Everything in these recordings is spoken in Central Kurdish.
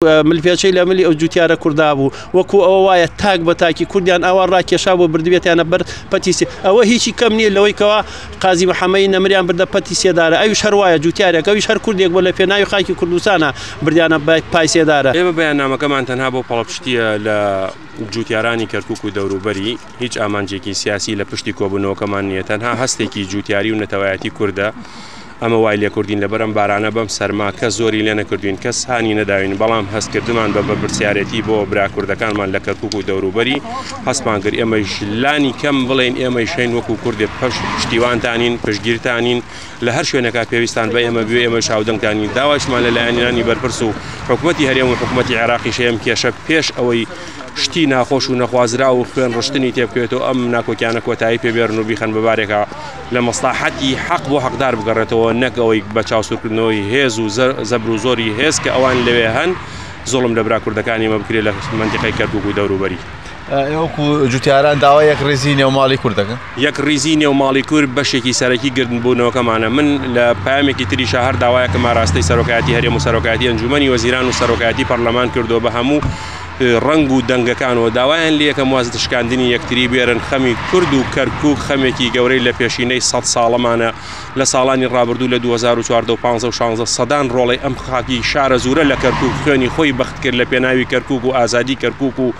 ملپێچەی لە ملی ئەو جوتیارە کوردا بوو، وەکو ئەوە وایە تاک بە تاکی کوردیان ئاوا ڕاکێشا بۆ بردبێتیانە بەر پەتی سێ. ئەوە هیچی کەم نییە لەوەی کەوا قازی محەمەی نەمریان بردە پەتی سێدارە، ئەویش هەر وایە جوتیارێک، ئەویش هەر کوردێک بوو لە پێناوی خاکی کوردستانا بردیانە پای سێدارە. ئێمە بەیاننامەکەمان تەنها بۆ پاڵپشتییە لە جوتیارانی کەرکوک و دەوروبەری، هیچ ئامانجێکی سیاسی لە پشتی کۆبوونەوەکەمان نییە، تەنها هەستێکی جوتیاری و نەتەوایەتی کوردە. ئەمە وای لێکردین لەبەر ئەم بارانە بەم سەرما کەس زۆری لێ نەکردوین، کەس هانی نەداوین، بەڵام هەستکردمان بە بەرپرسیارێتی بۆ برا کوردەکانمان لە کەرکوک و دەوروبەری هەستمان کرد ئێمەیش لانی کەم بڵێین ئێمەیش هەین وەکو کوردێ پشتیوانتانین، پشتگیرتانین، لە هەر شوێنێکا پێویستان بە ئێمە بوێ ئێمەش هاودەنگتانین. داوایشمان لە لایەنانی بەرپرس و حکومەتی هەرێم و حکومەتی عێراقیش هەیە ئەم کێشە پێش ئەوەی شتی ناخۆش و نەخوازراو و خوێن ڕشتنی تێبکەوێتەوە ئەم ناکۆکیانە کۆتایی پێ بێرن و بیخەن بە بارێکا لە مەسڵاحەتی حەق بۆ حەقدار بگەڕێتەوە نەک ئەوەی بە چاوسوورکردنەوەی هێز و زەبر و زۆری هێز کە ئەوان لەوێ هەن زوڵم لە برا کوردەکانی ئێمە بکرێت لە مەنتیقەی کەرکوک و دەوروبەری. ئێوە وەکو جوتیاران داوای یەکڕیزی نێو ماڵی کورد دەکەن؟ یەکڕیزی نێو ماڵی کورد بەشێکی سەرەکی گردبوونەوەکەمانە. من لە پەیامێکی تریشا هەر داوایەکم ئاراستەی سەرۆکایەتی هەرێم و سەرۆکایەتی ئەنجوومەنی وەزیران و سەرۆکایەتی پەرلەمان کردووە بە هەموو ڕەنگ و دەنگەکانەوە داوایان لێکەم واز لە شکاندنی یەکتری بێرن، خەمی کورد و کەرکوک خەمێکی گەورەی لە پێشینەی سەد ساڵەمانە، لە ساڵانی ڕابردوو لە 2014 و 15 و 16 سەدان ڕۆڵەی ئەم خاکی شارەزوورە لە کەرکوک خوێنی خۆی بەخت کرد لە پێناوی کەرکوک و ئازادی کەرکوک و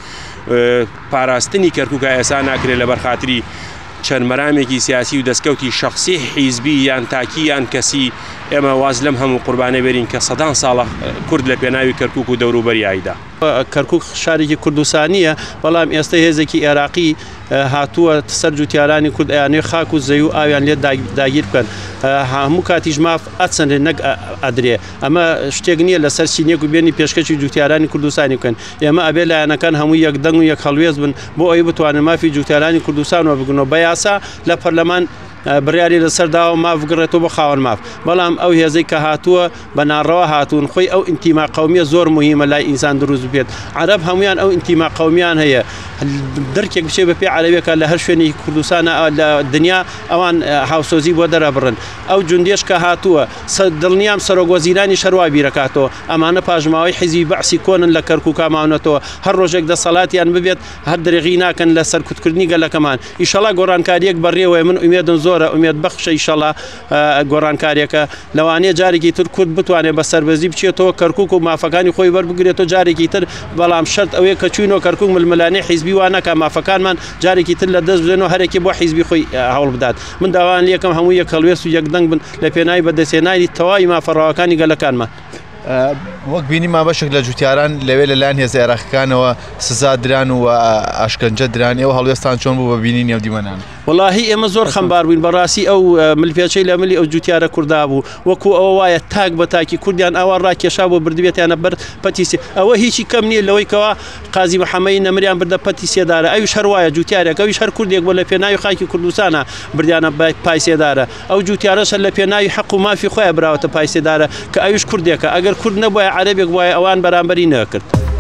پاراستنی کەرکوکە ئێسا ناکرێت لەبەر خاتری چەند مەرامێکی سیاسی و دەستکەوتی شەخسی حیزبی یان تاکی یان کەسی ئێمە واز لەم هەموو قوربانە بێرین کە سەدان ساڵە کورد لە پێناوی کەرکوک و دەوروبەری ئایدا. کەرکوک شارێکی کوردستانییە، بەڵام ئێستا هێزێکی ئێراقی هاتووە سەر جوتیارانی کورد ئەیانەوێت خاک و زەوی و ئاویان لێ داگیر بکەن. هەموو کاتیش ماف ئەچەنرێ نەک ئەدرێ. ئەمە شتێک نییە لەسەر سینێک و بێنی پێشکەشی جوتیارانی کوردستانی بکەن. ئێمە ئەبێ لایەنەکان هەموو یەک دەنگ و یەک هەڵوێست بن بۆ ئەوەی بتوانن مافی جوتیارانی کوردستان وەربگرنەوە. بە یاسا لە پەرلەمان بڕیاری لەسەر داوە ماف بگەڕێتەوە بۆ خاوەن ماف، بەڵام ئەو هێزەی کە هاتووە بە ناڕەوا هاتوون. خۆی ئەو ئینتیما قەومیە زۆر موهیمە لای ئینسان دروست ببێت. عەرەب هەمویان ئەو ئینتیما قەومیان هەیە، دڕکێک بچێ بە پێی عەرەبێکە لە هەر شوێنێکی کوردستان لە دنیا ئەوان هاوسۆزی بۆ دەرەبڕن. ئەو جوندێش کە هاتووە دڵنیام سەرۆک وەزیرانیش هەروا بیرەکاتەوە. ئەمانە پاشماوەی حیزبی بەعسی کۆنن لە کەرکوکا ماونەتەوە، هەر ڕۆژێک دەسەڵاتیان ببێت هەر درێغی ناکەن لە سەرکوتکردنی گەلەکەمان. ئیشەڵا گۆڕانکاریەک بەڕێوەیە، من ئومێدم زۆرە، ئومێد بەخشە ئیشەڵا گۆڕانکاریەکە. لەوانەیە جارێکی تر کورد بتوانێت بە سەربەرزی بچێتەوە کەرکوک و مافەکانی خۆی وەربگرێتەوە جارێکی تر، بەڵام شەرت ئەوەیە کە چوینەوە کەرکوک ململانێ حیزبی وا نەکا مافەکانمان جارێکی تر لە دەست بدەین و هەرێکی بۆ حیزبی خۆی هەوڵ بدات. من داوایان لێکەم هەموو یەک هەڵوێست و یەک دەنگ بن لە پێناوی بەدەستهێنانی تەواوی مافە ڕەواکانی گەلەکانمان. وەک بینیمان بەشێک لە جوتیاران لەوێ لەلایەن هێزە عێراقیەکانەوە سزا دران و ئاشکەنجە دران، ئێوە هەڵوێستان چۆن بوو بە بینینی ئەو دیمەنانە؟ وەڵاهی ئێمە زۆر خەمبار بووین بەڕاستی ئەو ملپێچەی لە ملی ئەو جوتیارە کوردا بوو وەکو ئەوە وایە تاک بە تاکی کوردیان ئاوا ڕاکێشا بۆ بردبێتیانە بەر پەتی سێ. ئەوە هیچی کەم نییە لەوەی کەوا قازی محەمەی نەمریان بردە پەتی سێدارە، ئەویش هەر وایە جوتیارێک، ئەویش هەر کوردێک بوو لە پێناوی خاکی کوردستانا بردیانە پای سێدارە. ئەو جوتیارەش هەر لە پێناوی حەق و مافی خۆیا براوەتە پای سێدارە کە ئەویش کوردێکە، ئەگەر کورد نەبوایە عەرەبێک بوایە ئەوان بەرامبەری نەکرد.